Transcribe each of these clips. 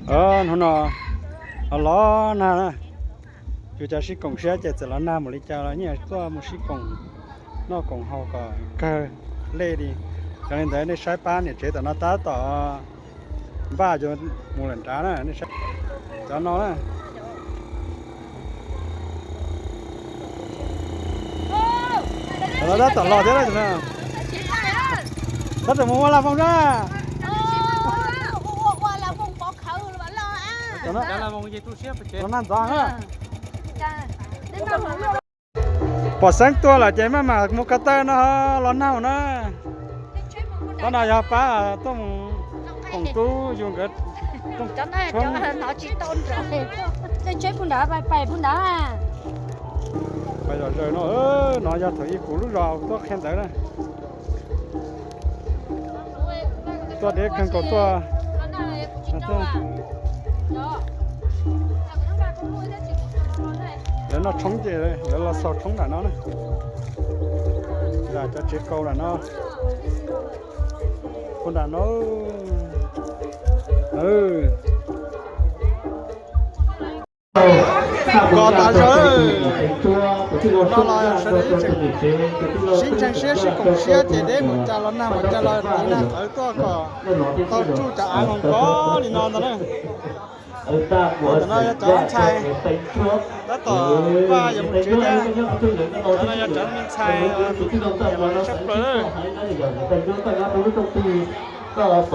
Hnub no los los nag na, yus cov sib koom siab ces txawm los nag npaum li cas los yeej tuaj mus sib koom noj koom haus kom kawg lej li. Yog li ntawd nej saib pab niam tsev tom no tab tom npaj yuav mus lawm nrad na, nej saib cov no na. Cov no tab tom los thiab na. Tab tom mus ua las foos na. Los nag ntxov na. Pom xeeb tuaj lawm ces maj mam mus ko taw no los nag na. Qhov no yog pab tuaj mus koom tub yus nkawd. Pais zom zaws no, no yog thaum ub kuv lub zos tuaj qhia ntawd na. Tuaj deb kawg nkaus tuaj. Lawv noj tshoob ces lawv los xaus tshoob nram no na. Nram cov tsev kaus nram no. Puag nram no. Kos tas zog. No los sawv daws ib tseem sib ntseeg siab sib koom siab ces deb mus cas los nag mus cas los tiv nag qawv tuaj kom tau tsuj cov av nkaus kos li no ntag na. Ntawm no yog cov ntxhais tab tom npaj yuav mus tsev thiab. Cov no yog cov me ntxhais uas kuv tij laug txhaj plaws. Lawv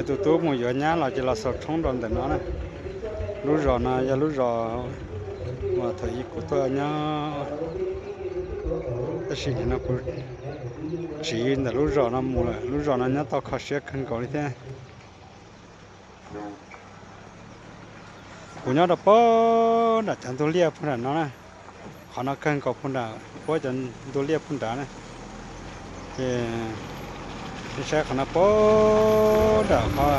tus tub mus yuav nyab los ces los xaus tshoob rau ntawm no na. Lub zos no yog lub zos uas thaum ub kuv tuaj nyob, tab sis nim no kuv tsiv ntawm lub zos no mus lawm. Lub zos no nyob tau kho siab kawg nkaus li thiab. Kuv nyob rau puag nram cov ntug liaj puag nram no na. Qhov no kawg nkaus puag nram puab cov ntug liaj puag nrad na. Ces nej saib qhov no puag nram qhov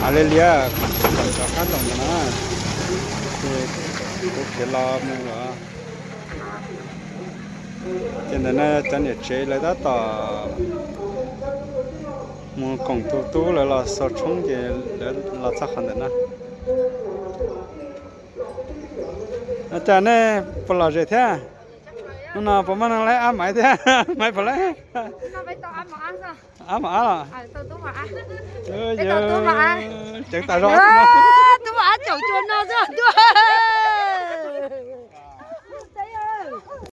av liab liab, qhov cov qab ntoos ntawm no na. Ces kuv khiav los mus lawm. Ces ntawm no cov niam tsev lawv tab tom mus koom tus tub lawv los xaus tshoob ces lawv los txog qhov ntawm no. Cas nej puas lom zem thiab? Hnub no puas muaj neeg laib ab maiv thiab? Maiv puas laib? Ab mos ab los? Ceev tas zog. Tub mos ab caum cua no xwb tuaj.